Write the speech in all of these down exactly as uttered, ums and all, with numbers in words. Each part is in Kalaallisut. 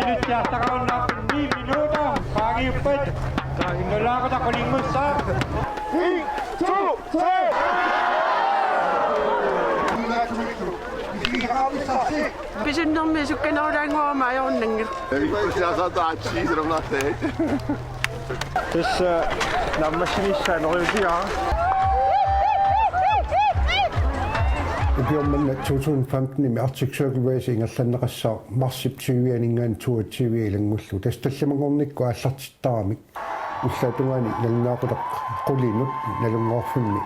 Nyt jaastaqarunnaarput ni minutter. Paangiuppat. Ingerlaaqutaq qulinngussaaq. Pisunnermi sukkanerulaannguama ajorunnanngilaq. Tassa naammassinissaa neriusiara. Ukioq manna to tusind femten-imi Arctic Circle Race ingerlanneqassaaq marsip tyve-aninngaanniit toogtyve ilanngullugu. Tassa tallimanngornikkut aallartittaramik. Ullaap tungaani nalunaaqutaq qulinut Nalunnguarfimmi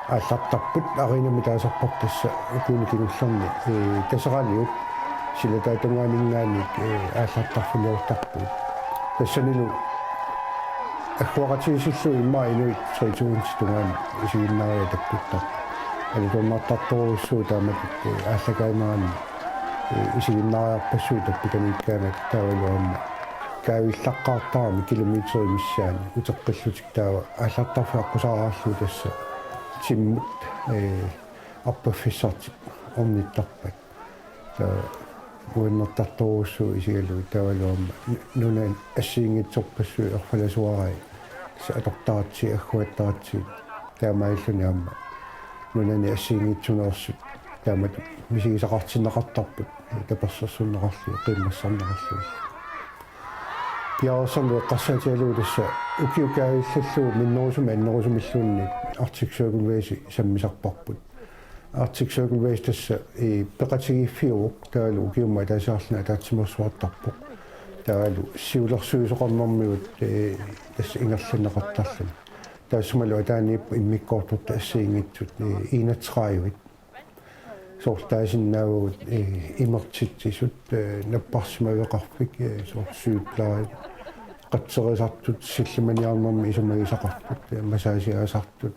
aallartarput, arenami taasarparput tassa ukiuni kingullerni, ee, Taseraaliup silataata tungaaninngaanniit, ee, aallartarfiliortarpugut. Tassanilu agguaqatigiissillugu immaqa inuit tre tusind tungaanut isiginnaariat takkuttarput. Alutornartartorujussuuvoq taamatut, ee, aallakaanerani, ee, isiginnaariarpassuit tappikaniikkaangat taavalu aamma kaavillaqqaartarami kilometerit missaanni uteqqillutik taava aallartarfik aqqusaareerlugu tassa timmut, ee, arpaffissartik ornittarpat. Taava uannertartorujussuuvoq isigalugu taavalu aamma nu-, nunani assigiinngitsorpassuit erfalasuarai tassa atortaratsigit agguattaratsigit taamaalilluni aamma nunani assigiinngitsuneersut taamatut misigisaqartinneqartarput, ee, tapersersorneqarlugit qiimmassarneqarlugit. Piareersarneq eqqarsaatigalugu tassa ukiut kaavillallugu minnerusumik annerusumilluunniit Arctic Circle Race sammisarparput. Arctic Circle Race tassa, ee, peqatigiiffiuvoq taavalu ukiumut ataasiarluni ataatsimeersuartarpoq. Taavalu siulersuisoqarnermigut, ee, tassa ingerlanneqartarluni. Taassumalu ataaniippoq immikkoortortut assigiinngitsut, ee, enogtredive. Soorlu taasinnaavagut, ee, imertitsisut, ee, napparsimaveqarfik, ee, soorlu sygeplejet, qatserisartut, sillimaniarnermi isumagisaqartut, ee, massageasartut,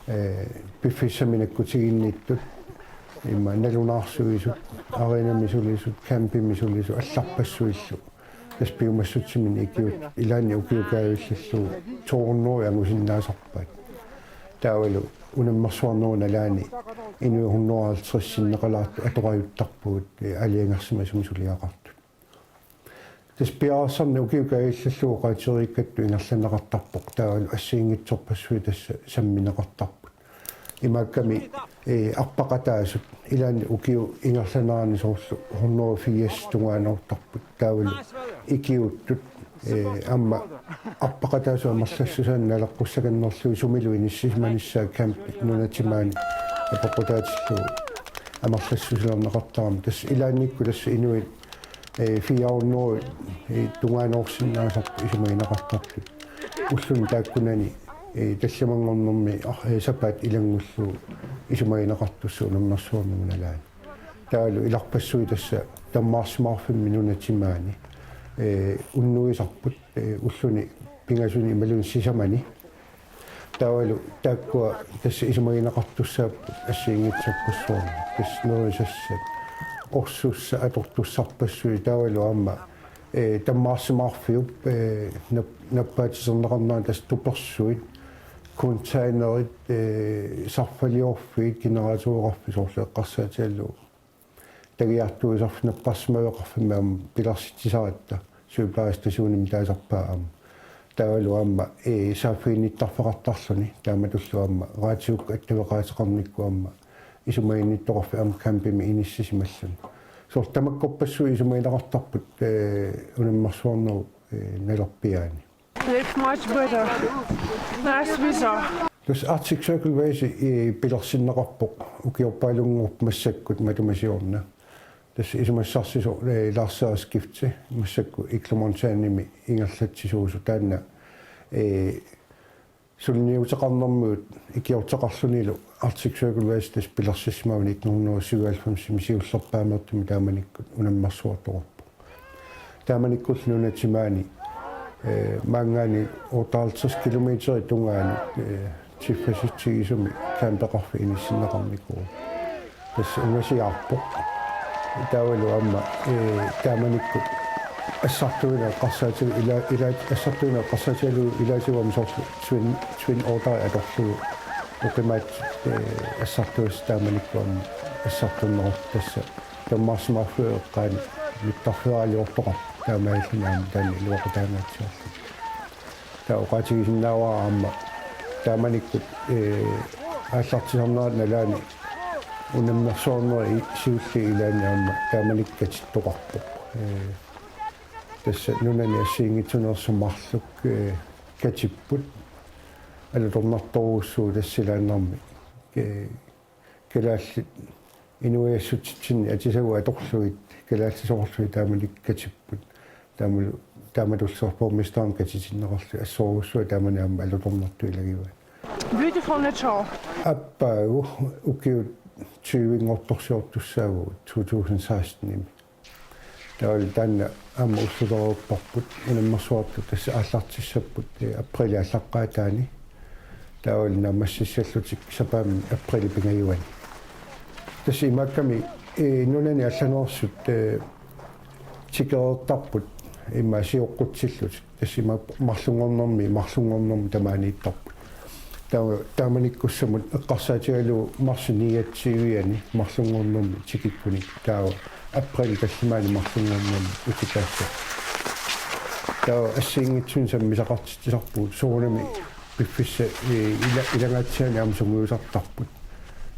ee, piffissami nakkutiginnittut, immaqa nalunaarsuisut, arenami sulisut, campimi sulisut, allarpassuillu. Tassa piumassutsiminnik ikiuuttut, ilaanni ukiut kaavillallugu to hundrede angusinnaasarpaat. Taavalu unammersuarnerup nalaani inuit hundrede og halvtreds sinneqalaartut atorajuttarpagut, ee, aalajangersimasumik suliaqartut. Tassa piareersarneq ukiut kaavillallugu oqaatigereerikkattut ingerlanneqartarpoq, taavalu assigiinngitsorpassuit tassa sammineqartarput. Imaakkami, ee, arpaqataasut ilaanni ukiup ingerlanerani soorlu hundrede og firs tungaanoortarput, taavalu ikiuuttut, ee, aamma arpaqataasut amerlassusaannik naleqqussakannerlugit sumilu inissisimanissaat campit nunat timaani apeqqutaatillugu amerlassusilerneqartarami. Tassa ilaannikkut tassa inuit, ee, fire hundrede, ee, tungaanoorsinnaasarput isumagineqartartut. Ulluni taakkunani, ee, tallimanngornermi, ah, ee, sapaatip ilanngullugu isumagineqartussat unammersuarnerma nalaani. Taavalu ilarpassui tassa tammaarsimaarfimmi nunat timaani, ee, unnuisarput, ee, ulluni pingasuni imaluunniit sisamani. Taavalu taakkua tassa isumagineqartussaapput assigiinngitsorpassuarnik. Tassa nerisassat, orsussat atortussarpassuit taavalu aamma, ee, tammaarsimaarfiup, ee, nap-, nappaatiserneqarnera tassa tupersuit, containerit, ee, sarfaliorfiit, generatorerfiit soorlu eqqarsaatigalugu. Tagiartuisarfik napparsimaveqarfimmi aamma pilersitsisaratta, sygeplejerstationinik taasarpaat aamma. Taavalu aamma, ee, saaffiginnittarfeqartarluni, taamatullu aamma raatiukkut attaveqaateqarnikkut aamma isumaginnittoqarfik aamma campimi inissisimalluni. Soorlu tamakkorpassuit isumagineqartarput, ee, unammersuarnerup, ee, nalerpiaani. It's much better. Nice weather. Tassa Arctic Circle Race, ee, pilersinneqarpoq ukiorpaalunngorpoq massakkut matuma siorna. Tassa isumassarsisoq, ee, Lars Erik Skifte massakkut Iklemontaanimi ingerlatsisuusoq taanna, ee, suliniuteqarnermigut ikiorteqarlunilu Arctic Circle Race tassa pilersissimavoq nitten hundrede og syvoghalvfems-imi siullerpaamik taamanikkut unammersuartoqarpoq. Taamanikkullu nunat timaani, ee, maanngaanniit otteoghalvtreds kilometerit tungaanut, ee, tiffasitsigisumik campeqarfik inissinneqarnikuuvoq. Tassa ungasiarpoq. Taavalu aamma, ee, taamanikkut assartuineq eqqarsaatigalugu ila-, ila-, assartuineq eqqarsaatigalugu ilaatigut aamma soorlu Twin, Twin Otteri atorlugu oqimaatsoq, ee, assartugassaq taamanikkut aamma assartorneqartoq tassa tammaarsimaarfiup eqqaani mittarfeeraaliortoqarpoq. Taamaalilluni aamma taanna iluaqutaangaatsiarlugu. Taava oqaatigisinnaavara aamma taamanikkut, ee, aallartisarnerata nalaani unammersuarnerit siulliit ilaanni aamma taamanikkut katittoqarpoq. Ee, tassa nunani assigiinngitsuneersut marluk, ee, katipput. Alutornartorujussuuvoq tassa ilaannarmi. Ee, kalaallit inuiassutitsinni atisagut atorlugit, kalaallit soorlugit taamanikkut katipput. Taamalu-, taamatullu borgmesterimut katitinneqarluni assorujussuaq taamani aamma alutornartoq ilagivaat. Beautiful nature. Aappaagu ukiut tyvenngortorsiortussaavagut to tusind sekstenimi. Taavalu taanna aamma ullulereerparput, unammersuartut tassa aallartissapput, ee, apriilip aallaqqaataani. Taavalu naammassissallutik sapaammi apriilip pingajuani. Tassa imaakkami, ee, nunani allaneersut, ee, tikereertarput immaqa sioqqutsillutik. Tassa ima marlunngornermi, marlunngornermi tamaaniittarput. Taava taamanikkussamut eqqarsaatigalugu marsip niogtyvianni marlunngornermi tikikkunik. Taava apriilip tallimaani marlunngornermi utikaassappoq. Taava assigiinngitsunik sammisaqartitsisarpugut soorunami piffissap, ee, ila-, ilangaatsiaani aamma sungiusartarput.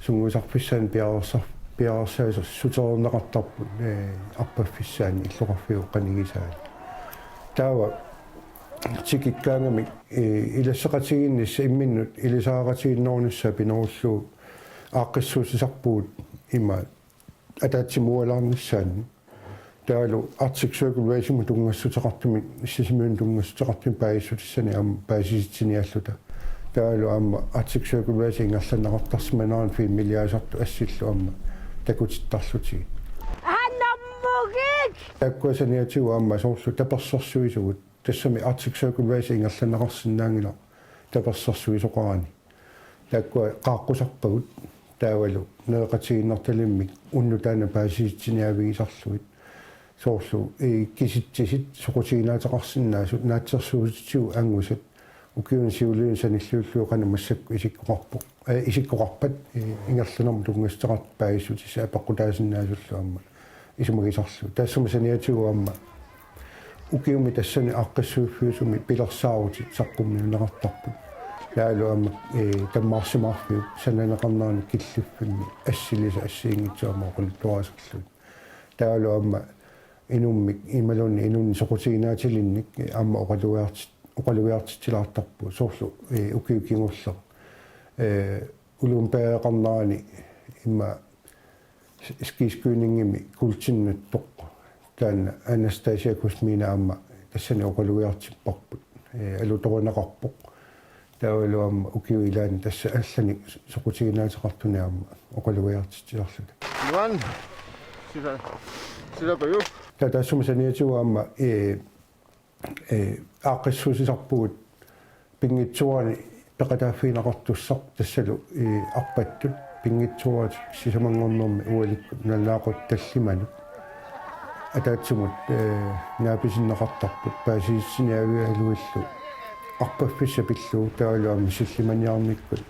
Sungiusarfissaani piareersar-, piareersaasoq sutereerneqartarput, ee, arpaffissaani illoqarfiup qanigisaani. Taava tikikkaangamik, ee, ilasseqatigiinnissaq imminnut ilisariaqatigiinnerunissaa pinerullugu aaqqissuussisarpugut ima ataatsimuualaarnissaannik. Taavalu Arctic Circle Race-imut tunngassuteqartumik, Sisimiunut tunngassuteqartumik paasissutissanik aamma paasisitsiniaalluta. Taavalu aamma Arctic Circle Race ingerlanneqartarsimanerani filmiliaasartut assillu aamma takutittarlutigit. Anammugik! Taakkua saniatigut aamma soorlu tapersersuisugut. Tassami Arctic Circle Race ingerlanneqarsinnaanngilaq tapersersuisoqarani. Taakkua qaaqqusarpagut taavalu nereqatigiinnartalimmik unnuk taanna paasisitsiniaavigisarlugit. Soorlu, ee, kisitsisit soqutiginaateqarsinnaasut naatsorsuutitigut angusat ukiuni siuliini sanilliullugit qanoq massakkut isikkoqarpoq. Ee, isikkoqarpat, ee, ingerlanermut tunngassuteqartut paasissutissat apeqqutaasinnaasullu aamma isumagisarlugu. Taassuma saniatigut aamma ukiumi tassani aaqqissuiffiusumi pilersaarutit saqqummiunneqartarput. Taavalu aamma, ee, tammaarsimaarfiup sananeqarnerani killiffimmi assilisaq assigiinngitsut aamma oqaluttuarisarlugit. Taavalu aamma inummik imaluunniit inunnik soqutiginaatilinnik aamma oqalugiartit-, oqalugiartitsilaartarpugut soorlu, ee, ukiut kingulleq. Ee, Olympiadeqarnerani immaqa skiskydningimi kuultinnattoq taanna Anastasia Kuzmina aamma tassani oqalugiartipparput. Ee, alutorineqarpoq. Taavalu aamma ukiup ilaani tassa allanik soqutiginaateqartunik aamma oqalugiartitsisarluta. Juan, sila, sila paju. Taava taassuma saniatigut aamma, ee, ee, aaqqissuussisarpugut pinngitsoorani peqataaffigineqartussaq tassalu, ee, arpattut pinngitsooratik sisamanngornermi ualikkut nalunaaquttap tallimanut ataatsimut, ee, naapisinneqartarput paasisitsiniaavigalugillu arpaffissaq pillugu taavalu aamma sillimaniarnikkut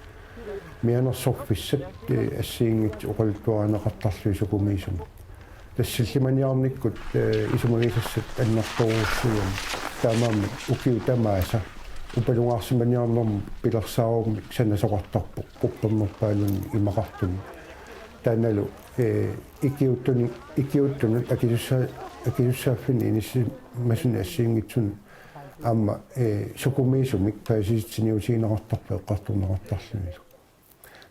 mianersorfissat, ee, assigiinngitsut oqaluttuarineqartarlugit sukumiisumik. Tassa sillimaniarnikkut, ee, isumagisassat annertoorujussuugami. Taamaammat ukiut tamaasa upalungaarsimanermut pilersaarummik sanasoqartarpoq quppernerpaalunnik imaqartumik. Taannalu, ee, ikiuuttuni-, ikiuuttunut akisussa-, akisussaaffinni inissisimasunik assigiinngitsunik aamma, ee, sukumiisumik paasisitsiniutigineqartarpoq eqqartorneqartarlunilu.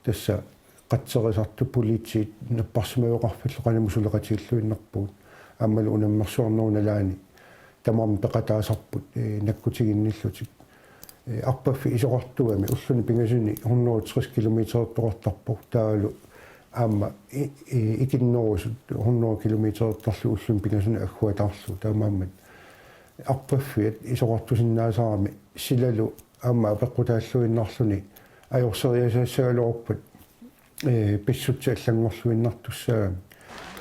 Tassa qatserisartut politiit napparsimaveqarfillu qanimut suleqatigilluinnarpugut. Aammalu unammersuarnerup nalaani tamarmik peqataasarput, ee, nakkutiginnillutik. Ee, arpaffik isoqartugami ulluni pingasuni hundrede tres kilometerertoqartarpoq. Taavalu aamma i-, i-, ikinnerusut hundrede kilometerertarlugit ulluni pingasuni agguataarlugu. Taamaammat arpaffiat isoqartusinnaasarami silalu aamma apeqqutaalluinnarluni ajorseriasaassagaluarpat, ee, pissutsit allanngorluinnartussaagami.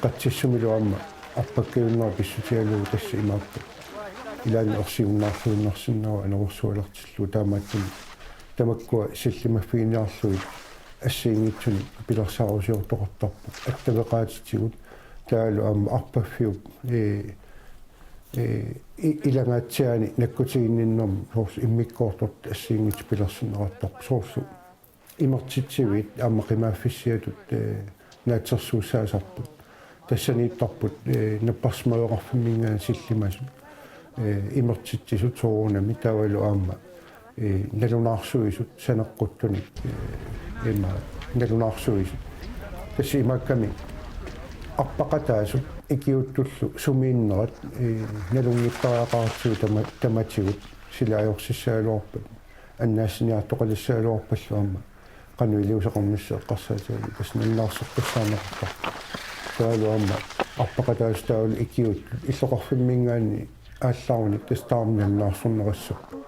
Qatsissumilu aamma arpakkajunnera pissutigalugu tassa imaappoq. Ilaanni orsiunnaarluinnarsinnaavoq anorersualertillugu taamaattumik tamakkua sillimaffiginiarlugit assigiinngitsunik pilersaarusiortoqartarput attaveqaatitsigut taavalu aamma arpaffiup, ee, Ee, i-, ilangaatsiaani nakkutiginninnermi soorlu immikkoortortut assigiinngitsut pilersinneqartarput, soorlu imertitsiviit aamma qimaaffissiatut, ee, naatsorsuussaasarput. Tassaniittarput, ee, napparsimmavimminngaanniit sillimasut, ee, imertitsisut soorunami taavalu aamma, ee, nalunaarsuisut saneqquttunik, ee, ima nalunaarsuisut. Tassa imaakkami arpaqataasut ikiuuttullu sumiinnerat, ee, nalunngittariaqaratsigu tama-, tamatigut sila ajorsissagaluarpat, annaassiniartoqalissagaluarpallu aamma qanoq iliuuseqarnissaq eqqarsaatigalugu tassa nalunaarseqqissaarneqartarpoq. Taavalu aamma arpaqataasut taavalu ikiuuttut illoqarfimminngaanniit aallarunik tassa taama nalunaarsorneqassapput.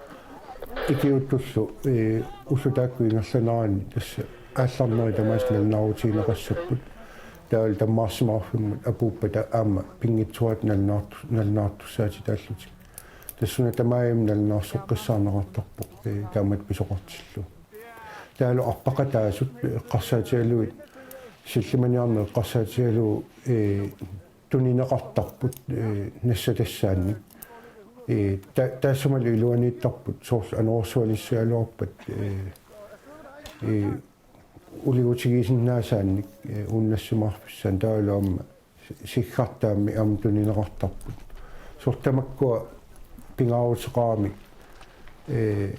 Ikiuuttullu, ee, ullut taakku ingerlaneranni tassa aallarnerit tamaasa nalunaarutigineqassapput. Taavalu tammaarsimaarfimmut apuuppata aamma pinngitsoorata nalunaartu-, nalunaartussaatitaallutik. Tassuuna tamarmik nalunaarseqqissaarneqartarpoq, ee, taamatut pisoqartillugu. Taavalu arpaqataasut eqqarsaatigalugit sillimaniarneq eqqarsaatigalugu, ee, tunineqartarput, ee, nassatassaannik. Ee, ta-, taassumalu iluaniittarput soorlu anorersualissagaluarpat, ee, ee, uligutigisinnaasaannik, ee, uunnassumaarfissaannik taavalu aamma si-, siggartaammik aamma tunineqartarput. Soorlu tamakkua pingaaruteqaramik, ee,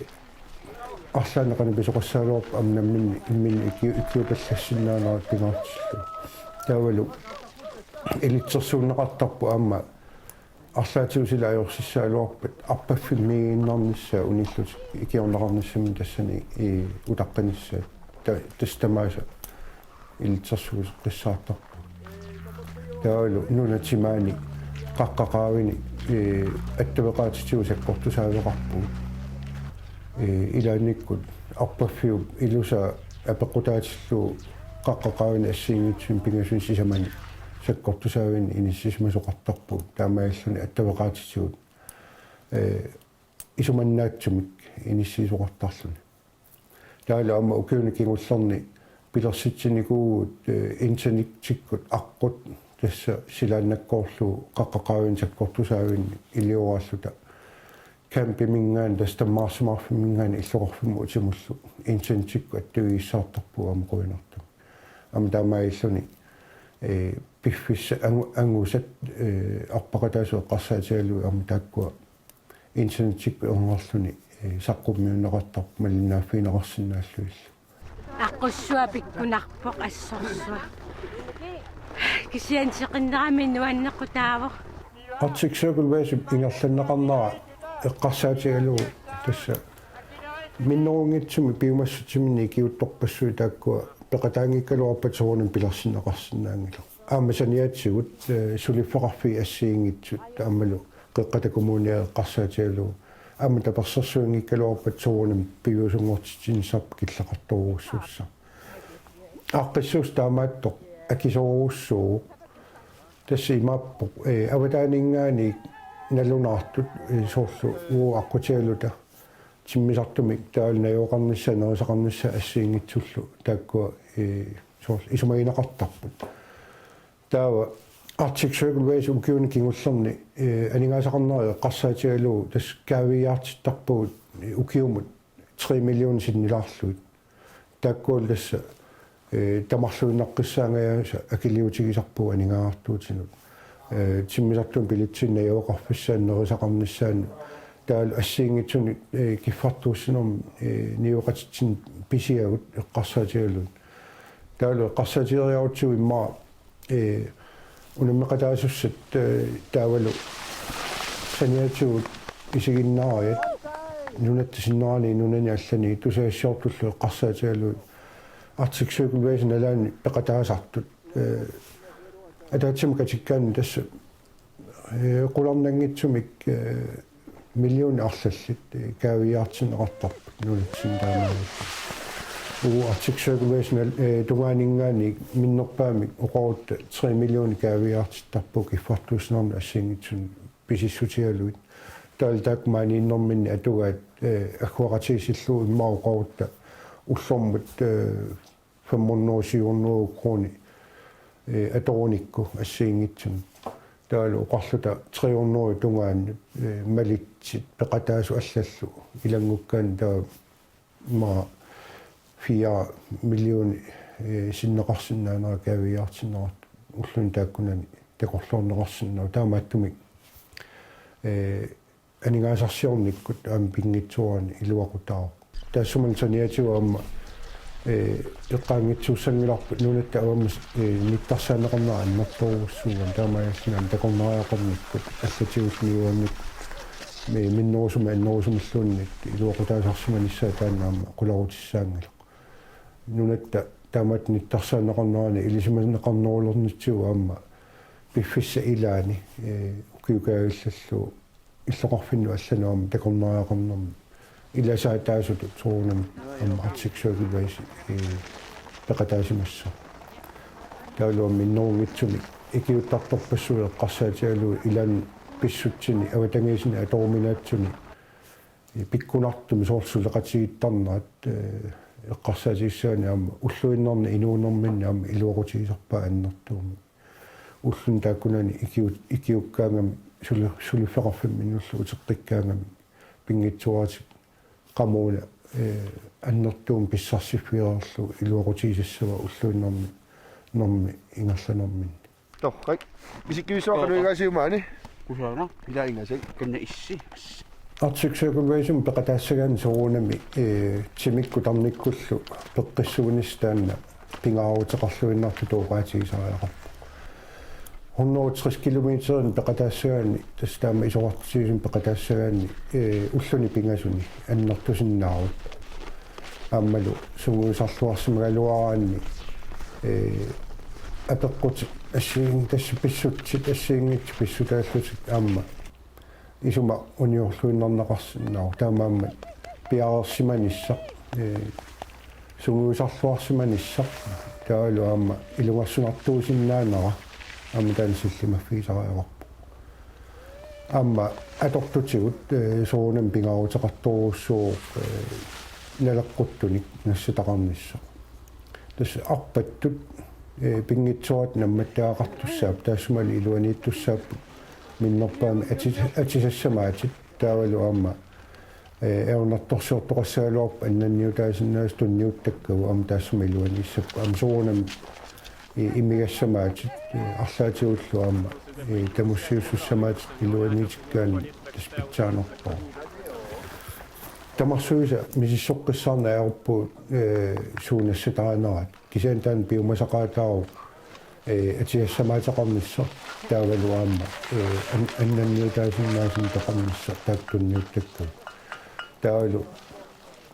arlaannik qanoq pisoqassagaluarpat aamma namminneq imminut iki-, ikiupallassinnaanera pingaartillugu. Taavalu ilitsersuunneqartarpoq aamma arlaatigut sila ajorsissagaluarpat arpaffimmiiginnarnissaa unillutik ikiorneqarnissamik tassani, ee, utaqqinissaat. Ta-, tassa tamaasa ilitsersuuseqqissaartarput. Taavalu nunat timaani qaqqat qaavani, ee, attaveqaatitigut sakkortusaaveqarpugut. Ee, ilaannikkut arpaffiup ilusaa apeqqutaatillugu qaqqat qaavani assigiinngitsunik pingasunit sisamani sakkortusaavinni inissisimasoqartarpugut. Taamaalilluni attaveqaatitigut, ee, isumannaatsumik inissiisoqartarluni. Taavalu aamma ukiuni kingullerni pilersitsinikuuvugut, ee, internettikkut aqqut tassa silaannakkoorlugu qaqqat qaavani sakkortusaavinni ilioraalluta. Campiminngaanniit tassa tammaarsimaarfimminngaanniit illoqarfimmut utimullu internettikkut attavigissaartarpugut aamma qujanartumik. Aamma taamaalilluni, ee, piffissat angu-, angusat, ee, arpaqataasut eqqarsaatigalugit aamma taakkua internettikkut erngerluni, ee, saqqummiunneqartarput malinnaaffigineqarsinnaallugillu. Aqqussuaq pikkunarpoq assorsuaq. Kisianni seqinnerami nuannequtaavoq. Arctic Circle Race-ip ingerlanneqarnera eqqarsaatigalugu tassa minnerunngitsumik piumassutsiminnik ikiuuttorpassuit taakkua peqataanngikkaluarpata soorunami pilersinneqarsinnaanngilaq. Aamma saniatigut, ee, suliffeqarfiit assigiinngitsut aammalu Qeqqata Kommuniata eqqarsaatigalugu aamma tapersersuinngikkaluarpata soorunami piviusunngortitsinissarput killeqartorujussuussaaq. Aaqqissuussaq taamaattoq akisoorujussuuvoq. Tassa imaappoq, ee, avataaninngaanniit nalunaartut, ee, soorlu uagut aqqutigaluta timmisartumik taavalu najugaqarnissaat nerisaqarnissaat assigiinngitsullu taakkua, ee, soorlu isumagineqartarput. Taava Arctic Circle Race ukiuni kingullerni, ee, aningaasaqarneq eqqarsaatigalugu tassa kaaviiaartittarpugut, ee, ukiumut tre millionit sinnilaarlugit. Taakkualu tassa, ee, tamarluinnaqqissaangajaasa akiliutigisarpugut aningaasartuutinut. Ee, timmisartumik bilitsinik najugaqarfissaanut nerisaqarnissaanut. Taavalu assigiinngitsunik, ee, kiffartuussinermik, ee, niueqatitsinnut pisiagut eqqarsaatigalugit. Taavalu eqqarsaatigeriarutsigu immaqa, ee, unammeqataasussat, ee, taavalu saniatigut isiginnaariat nunatta sinnerani nunani allani tusagassiortullu eqqarsaatigalugit Arctic Circle Race nalaani peqataasartut, ee, ataatsimut katikkaanni tassa, ee, qularnanngitsumik, ee, millionit arlallit, ee, kaaviiaartinneqartarput nunatsinni taamaalillutik. Uagut Arctic Circle Race-inal, ee, tungaaninngaanniit minnerpaamik oqarutta tre millionit kaaviiaartittarpugut kiffartuussinermik assigiinngitsunik pisissutigalugit. Taavalu taakku maaniinnerminni atugaat, ee, agguaqatigiissillugu immaqa oqarutta ullormut, ee, femhundrede, syv hundrede kroner, ee, atorunikku assigiinngitsunik. Taavalu oqarluta tre hundrede tungaanut, eh, malitsit peqataasut allallu ilanngukkaanni taava ima fire million, eh, sinneqarsinnaanera kaaviiaartinneqartoq ulluni taakkunani takorloorneqarsinnaavoq taamaattumik, eh, aningaasarsiornikkut aamma pinngitsoorani iluaqutaavoq. Taassuma saniatigut aamma, eh, eqqaanngitsuussanngilarput nunatta avammut, eh, nittarsaaneqarnera annertoorujussuugami taamaalilluni aamma takornariaqarnikkut allatigullu niuernikkut mi-, minnerusumik annerusumilluunniit iluaqutaasarsimanissaa taanna aamma qularutissaanngilaq. Nunatta taamaattoq nittarsaaneqarnerani ilisimaneqarnerulernitsigut aamma piffissap ilaani, eh, ukiukaagillallu illoqarfinnut allanut aamma takornariaqarnermi ilasaataasutut soorunami aamma Arctic Circle Race, eh, peqataasimassaaq. Taavalu aamma minnerunngitsumik ikiuuttartorpassuit eqqarsaatigalugu ilaanni pissutsini avatangiisini atoruminaatsuni, eh, pikkunartumik soorlu suleqatigiittarnerat, eh, eqqarsaatigissagaanni aamma ulluinnarni inuunerminni aamma iluaqutigisarpaat annertuumik. Ulluni taakkunani ikiu-, ikiukkaangami suli-, suliffeqarfimminnullu uteqqikkaangami pinngitsooratik qamuuna, eh, annertuumik pissarsiffigereerlugu iluaqutigisassavaat ulluinnarni, -nermi ingerlanerminni. Torrak. Isikkivissuaq qanuigaasiumaani. Kusaana. Ila ingasai. Kanna issi. Arctic Circle Race-imut peqataassagaanni soorunami, eh, timikkut tarnikkullu peqqissuunissaq taanna pingaaruteqarluinnartuta oqaatigisariaqarpoq. Hundrede tres kilometerinik peqataassagaanni, tassa taama isorartitsisumik peqataassagaanni, eh, ulluni pingasuni annertusinnaavugut. Aammalu sungiusarluarsimagaluaraanni, eh, apeqqutit assigiin-, tassa pissutsit assigiinngitsut pissutaallutik aamma isuma uniorluinnarneqarsinnaavoq. Taamaammat piareersimanissaq, eh, sungiusarluarsimanissaq, taavalu aamma ilungersunartuusinnaanera aamma taanna sillimaffigisariaqarpoq. Aamma atortutigut, eh, soorunami pingaaruteqartorujussuuvoq, eh, naleqquttunik nassataqarnissaq. Tassa arpattut, eh, pinngitsooratik nammattagaqartussaapput, taassumalu iluaniittussaapput minnerpaamik ati-, atisassamaatit, taavalu aamma, eh, ajornartorsiortoqassagaluarpoq annanniutaasinnaasut tunniuttakkagut aamma taassuma iluaniissapput, aamma soorunami, eh, imigassamaatit, eh, arlaatigullu aamma, eh, tamussiussussamaatit iluaniitikkaanni tassa pitsaanerpaavoq. Tamarsuisa misissoqqissaarneq ajorpugut, eh, suut nassatarinerat. Kisianni taanna piumasaqaataavoq, eh, atisassamaateqarnissaq taavalu aamma, eh, an-, annanniutaasinnaasunik peqarnissaq taakku tunniuttakkagut. Taavalu,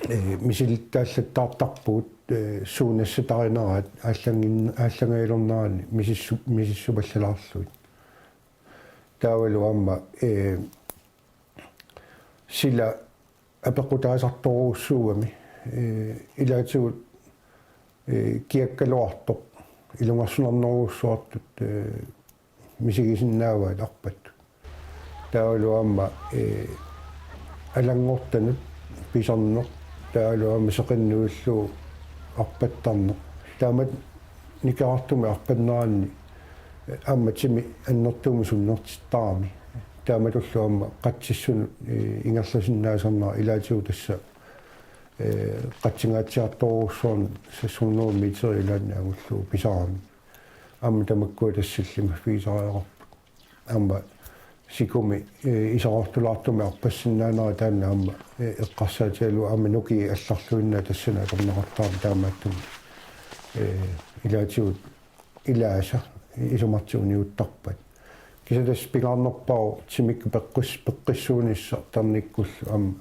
eh, misilittaallattaartarpugut, eh, suut nassatarineraat aallangin-, aallangaalernerani misissu-, misissupallalaarlugit. Taavalu aamma, eh, sila apeqqutaasartorujussuugami, eh, ilaatigut, eh, kiakkaluartoq ilungersunarnerujussuartut, eh, misigisinnaavaat arpattut. Taavalu aamma, eh, alanngortanut pisarneq, taavalu aamma seqinnuillu arpattarneq. Taamatut nikerartumik arpanneranni, eh, aamma timi annertuumik sunnertittarami. Taamatullu aamma qatsissunut, eh, ingerlasinnaasarnera ilaatigut tassa, eh, qatsingaatsiartorujussuarnik seks hundrede meter ilaanni angullugu pisarami. Aamma tamakkua tassa sillimaffigisariaqarput. Aamma sikumi, eh, isorartulaartumik arpassinnaanera taanna aamma, eh, eqqarsaatigalugu aamma nukiit allarluinnaat tassani atorneqartarami taamaattumik, eh, ilaatigut ilaasa isumartik uniuttarpaat. Kisianni tassa pingaarnerpaavoq timikkut peqqis-, peqqissuunissaq tarnikkullu aamma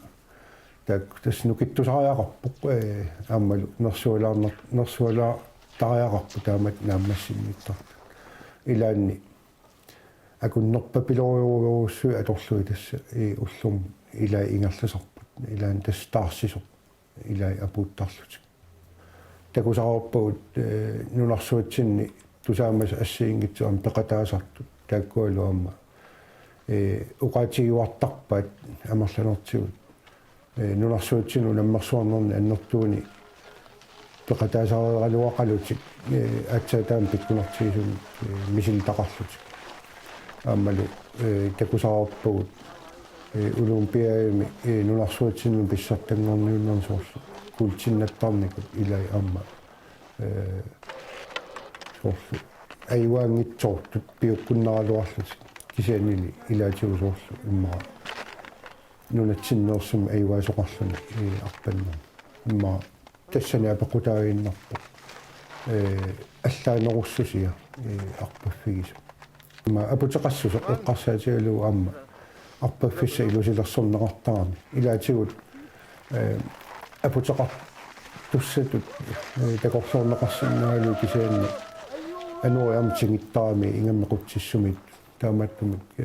taakku tassa nukittusariaqarpoq, eh, aammalu nersualaarner-, nersualaartariaqarpoq taamatut naammassinnittartut. Ilaanni akunnerpapilorujorujussuit atorlugit tassa, eh, ullormut ilai ingerlasarput. Ilaanni tassa taarsisoq ilai apuuttarlutik. Takusarpavut, eh, nunarsuatsinni tusaamasut assigiinngitsut aamma peqataasartut. Taakkualu aamma, eh, oqaatigiuartarpaat amerlanertigut. Eh, nunarsuatsinni unammersuarnerni annertuuni peqataasareeraluaqalutik, eh, aatsaat taama pikkunartigisumik, eh, misilitaqarlutik. Aammalu, eh, takusarpagut, eh, Olympiademi, eh, nunarsuatsinni pissartanngorniunnermi soorlu kuultinnattarnikut ilai aamma, eh, soorlu ajugaanngitsoortut piukkunnaraluarlutik kisiannili ilaatigut soorlu immaqa nunatsinneersumik ajugaasoqarluni, eh, arpanneq. Immaqa tassani apeqqutaaginnarpoq, eh, allaanerussusia, eh, arpaffigisaq. Ima aputeqassuseq eqqarsaatigalugu aamma arpaffissaq ilusilersorneqartarami. Ilaatigut, eh, aputeqartussatut, eh, takorloorneqarsinnaagaluit kisianni anori aamma tigittarami ingammik qutsissumik taamaattumik, eh,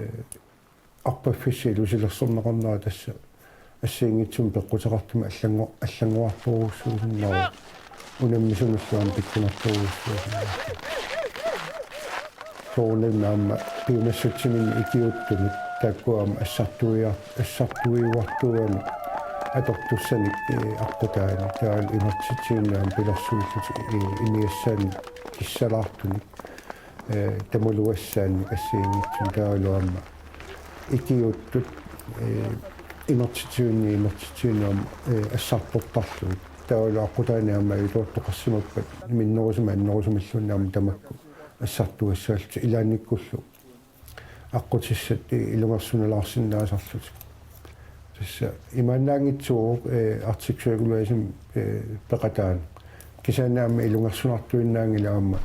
arpaffissaq ilusilersorneqarnera tassa assigiinngitsumik peqquteqartumik allanngo-, allanngorartorujussuusinnaavoq unammisunullu aamma pikkunartorujussuusinnaavoq. Soorunami aamma piumassutsiminnik ikiuuttunut taakku aamma assartuiar-, assartuiuartuugamik atortussanik, eh, aqqutaani taavalu imertitsivinni aamma pilersuillutik, eh, imigassaannik kissalaartunik, eh, tamaluassaannik assigiinngitsunik taavalu aamma ikiuuttut, eh, imertitsivinni, imertitsivinni aamma, eh, assartortarlugit. Taavalu aqqutaani aamma ajutoortoqarsimappat minnerusumik annerusumilluunniit aamma tamakku assartugassaallutik ilaannikkullu aqqutissat, eh, ilungersunalaarsinnaasarlutik. Tassa imaannaanngitsuuvoq, eh, Arctic Circle Race-imi, eh, peqataanut. Kisianni aamma ilungersunartuinnaanngilaq aamma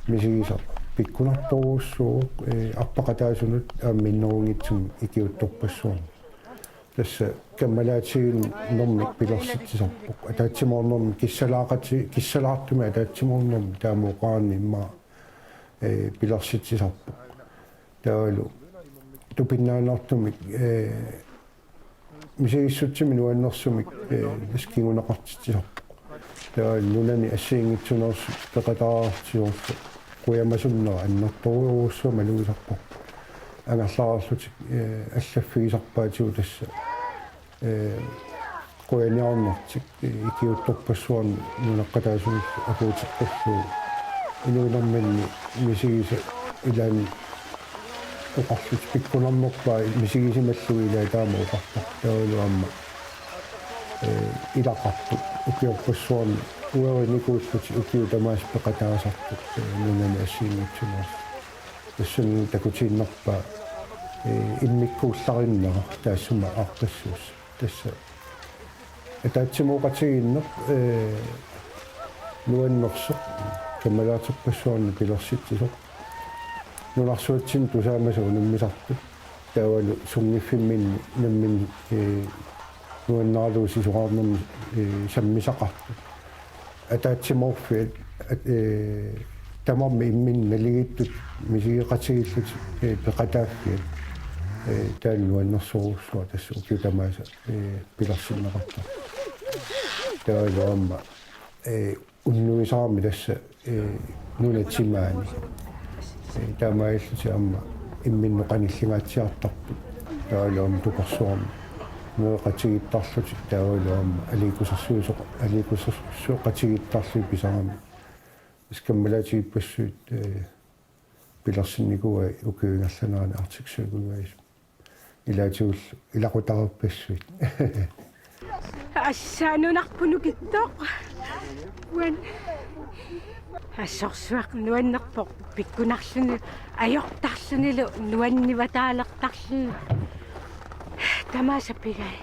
misigisaq pikkunartorujussuuvoq, eh, arpaqataasunut aamma minnerunngitsumik ikiuuttorpassuarnik. Tassa kammalaatigiinnermik pilersitsisarpoq. Ataatsimoornermik kissalaaqati-, kissalaartumik ataatsimoornermik taama oqarani immaqa, eh, pilersitsisarpoq. Taavalu tupinnaannartumik, eh, misigissutsimik nuannersumik, eh, tassa kinguneqartitsisarpoq. Taavalu nunani assigiinngitsuneersut peqataartigoorlu qujamasunnera annertoorujussuaq malugisarparput. Angerlareerlutik, eh, allaffigisarpaatigut tassa, eh, qujaniarnertik, eh, ikiuuttorpassuarnik nunaqqataasunillu akuuteqqullugu. Inuunerminni misigisat ilaanni oqarlutik pikkunarnerpaat misigisimallugit ilaa taama oqartarput taavalu aamma, eh, ilaqarput ukiorpassuarni uerinikuullutik ukiut tamaasa peqataasartut, eh, nunani assigiinngitsuneersut. Tassani takutiinnarpaa, eh, immikkuullarinnera taassuma aaqqissuussaq. Tassa ataatsimooqatigiinneq, eh, nuannersoq, kammalaaterpassuarnik pilersitsisoq. Nunarsuatsinni tusaamasat unammisartut. Taavalu sunngiffimminni namminneq, eh, nuannaralugu sisorarnermik, eh, sammisaqartut. Ataatsimoorfiat, at-, eh, tamarmik imminnut naligiittut misigeqatigiillutik, eh, peqataaffiat, eh, taanna nuannersorujussuaq tassa ukiut tamaasa, eh, pilersinneqartarpoq. Taavalu aamma, eh, unnuisarami tassa, eh, nunap timaani. Eh, taamaalillutik aamma imminnut qanillingaatsiartarput. Taavalu aamma tupersuarmi nueqatigiittarlutik taavalu aamma aliikkusersuisoq-, aliikkusersueqatigiittarlugit pisarami. Tassa kammalaatigippassuit, eh, pilersinnikuuai ukiup ingerlanerani Arctic Circle Race. Ilaatigullu ilaqutariippassuit. Assa nunarput nukittoq. Uani. Assorsuaq nuannerpoq pikkunarluni ajortarlunilu nuannivataalertarluni. Tamaasa pigai.